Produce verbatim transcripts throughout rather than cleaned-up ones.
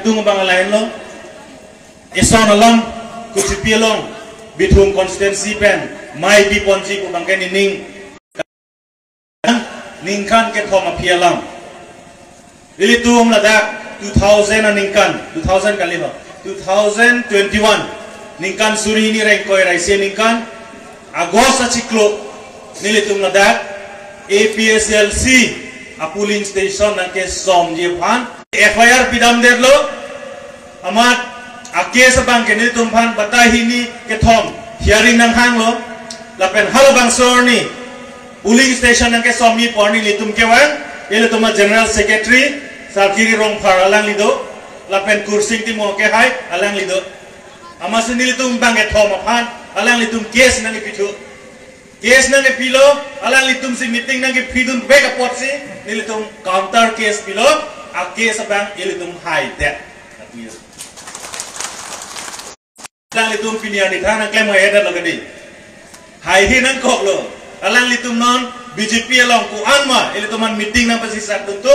Tung abang lain lo. Eson alam kuchipi along Bithung constituency pen mei biponji pu abangke nening ningkan kethom aphi alam. Ilitum ladak two thousand aningkan, two thousand kali ho, two thousand twenty-one ningkan suri hini ra ingkoi ra isi aningkan August achiklo nelitum ladak A P H L C a polling station nangkesomji aphan F I R pidamdetlo. Amat a case abangke nelitum aphan batai hini kethom hearing nanghanglo. Lapen halabangso arni polling station nangkesomji pu arni nelitum kevang, ilitum a General Secretary Sarkiri Rongphar alangli do, lapen Kursing Timung Kehai alangli do. Amatsi nelitum bang kethom aphan alanglitum case nangkepithu. Case nangkepilo, alanglitumsi meeting nangkephidunvek apotsi nelitum counter case pilo, a case abang ilitum haidet. Alanglitum pini arni than nangklem haihedetlo kadi. Haihe nangkoklo. Alanglitum non B J P along ko-an ma ilitum aphan meeting nangpasisakdun tu,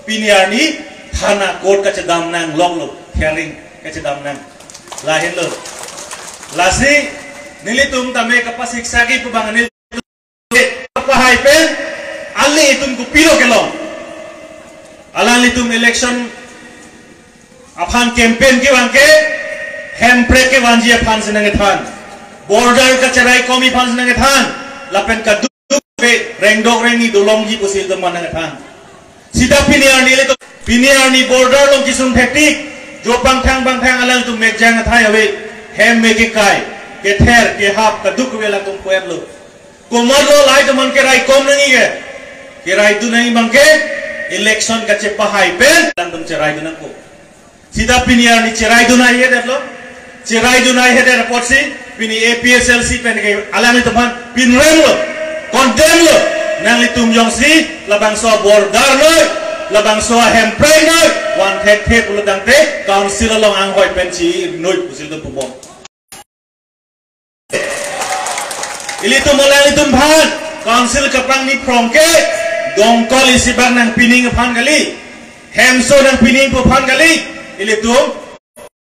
pini arni thana court kachedam nangloklo, hearing kachedam nang. Lahenlo. Lasi nelitum tame kapasiksakji pu abang neli pahai pen, ale itum kopilo kelong. Alanglitum election aphan campaign kevang ke, hemprek kevanji aphansi nangkethan. Border kacheraikomji aphansi nangkethan. Lapen kadokave rengdok rengni dolongji pusi ilitum aphan nangkethan. Sita pini arni ilitum, pini arni border along kesung thetik, jo pangthang pangthang alangtum mekjang athai ave, hem me kekai, kether, kehap, kadokave alangtum pu-etlo. Komatlo lahai atum aphan keraikom nangji ke? Keraidun nangji abangke election kachepahai pen alangtum cheraidun nangpo. Sita pini arni cheraidun haihedetlo. Cheraidun haihedet apotsi pini A P H L C pen ke alanglitum aphan pinremlo, condemn lo. Nanglitum jongsi labangso border noi, labangso hemprek noi, van thekthe pulo tangte council along anghoi pen chinoi pusi ilitum pubom. Ilitum alanglitum aphan council kapangni phrong ke dongkol isi bak nangpining aphan kali, hemso nangpining pu aphan kali. Ilitum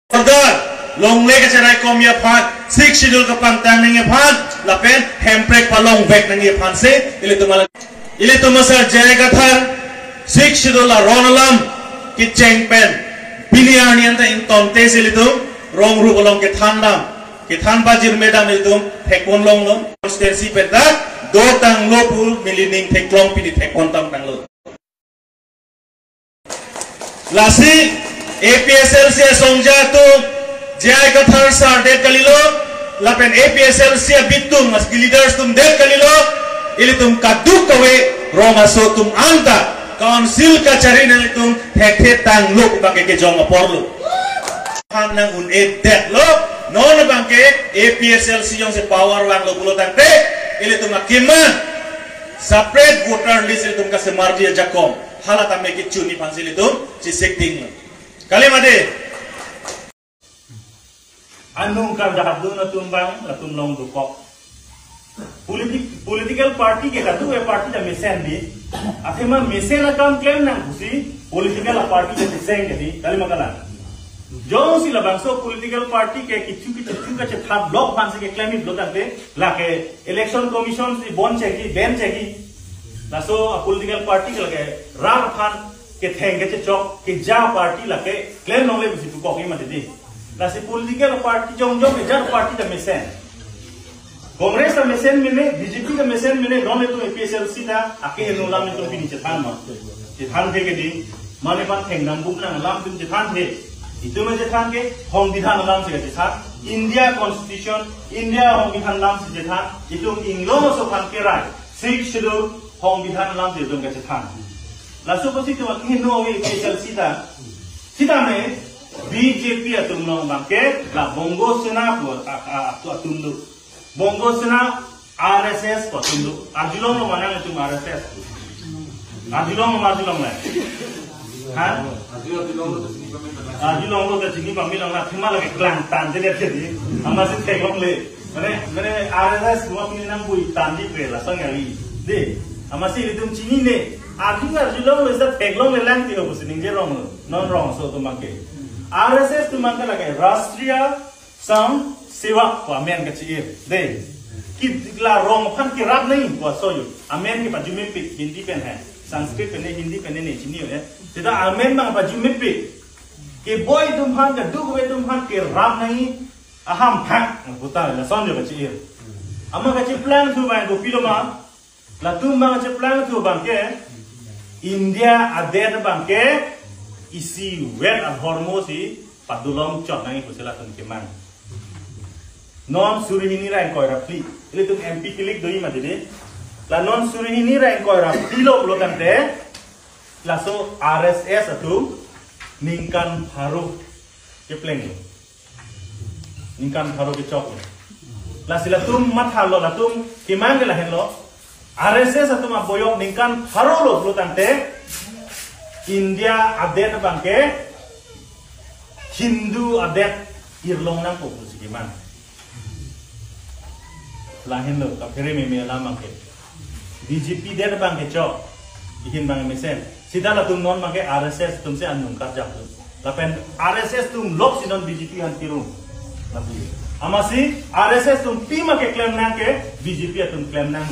border longle kacheraikomji aphan, Sixth Schedule kapangtang nangji aphan, lapen hemprek palongvek nangji aphansi ilitum alang, ilitum asar J I Kathar Sixth Schedule aron alam kecheng pen pini arni anta ingtongtesi ilitum rong rup along kethandam, kethan pajirmedam ilitum thekponlonglo, constituency pen ta dotanglo pu nelining theklong pini thekpontam tanglo. Lasi A P H L C asongja atum J I Kathar sar det kalilo, lapen A P H L C abitung mas leaders atum det kalilo, ilitum kadokave rong aso atum anta council kachari nangtum thekthe tanglo pu abangke kejong aporlo. Aphan nang un-edetlo, non abangke A P H L C jongsi power vanglo pulo tangte, ilitum akima separate voter list ilitum kasemarji ajakong. Hala tame kechunji aphansi ilitum chesik dinglo. Kali mati. Anung kardahap dun atum abang, latum along dokok. Politik-, political party ke kadokave party ta mesen dei. Athema mesen akam klem nang pusi political party ke mesen ke dei. Kali ma kalang. Jongsi labangso political party ke kichu kichu kachethap lok aphansi keklem-iklo tangte, lake Election Commission si bon chekji, ben chekji. Laso a political party ke lake rat aphan ketheng kechechok, keja party lake klemlongle pusi pukok-ik mati dei. Lasi political party jongjong keja party ta mesen. Congress ta mesen mene, B J P ta mesen mene, non itum A P H L C ta, akeheno alam itum pini chethan ma. Chethanthe ke dei, mane aphan thengdam bum nang alam itum chethanthe. Itum chethan ke, songbidhan alamsi kachethan. India Constitution, India songbidhan alamsi chethan. Itum inglong aso aphan kerai. Sixth Schedule, songbidhan alamsi itum kachethan. Laso apotsi itum akeheno ave A P H L C ta. Sitame, B J P atum along abangke, la Bongo Sena pu a, a, a, atum do. Bongo Sena R S S pu atum do. Arjulonglo ma nangtum R S S? Arjulonglo ma arjulongle? Ha? Arjulonglo ta chini pame longle. Athema lake klangtang je dei. Amatsi theklongle. Mane, mane R S S kuma pini nangbuitangji pre lason kali. Dei. Amatsi ilitum chinine. Arju arjulonglo, sita theklongle lang tino pusi ningje ronglo. Non rong aso atum abangke. R S S atum abangke lake Rashtriya Swayamsevak pu amen kachi-ir. Dei. Ke la rong aphan kerap nangji pu aso yo. Amen ke pajumepik Hindi pen hai. Sanskrit pen ne Hindi pen ne ne chini yo ya. Seta amen abang pajumepik. Keboi atum aphan, kadokave atum aphan kerap nangji ahamphang puta lason yo kachi-ir. Amat kachiplangthu abang kopilo ma? Latum abang kachiplangthu abangke India adet abangke isivet adhormo si padolong chot nangji pusi latum kemang. Non suri hini ra ingkoi ra phli. Ilitum M P kilik doji ma didi. La non suri hini ra ingkoi ra phli lo pulo tangte, laso R S S atum ningkan pharo kepleng lo. Ningkan pharo kechok lo. Lasi latum mathalo, latum kemang ke lahenlo. R S S atum aboyong ningkan pharo lo pulo tangte India adet abangke Hindu adet irlong nangpo pusi kemang. Lahenlo, kaphere meme alam abangke. B J P adet abangke chok. Ihin abang mesen. Seta latum non abangke R S S atum si anung karjap lo. Lapen R S S atum lok si non B J P aphan kirum. Lapu. Amatsi R S S atum pima keklem nang ke B J P atum klem nang.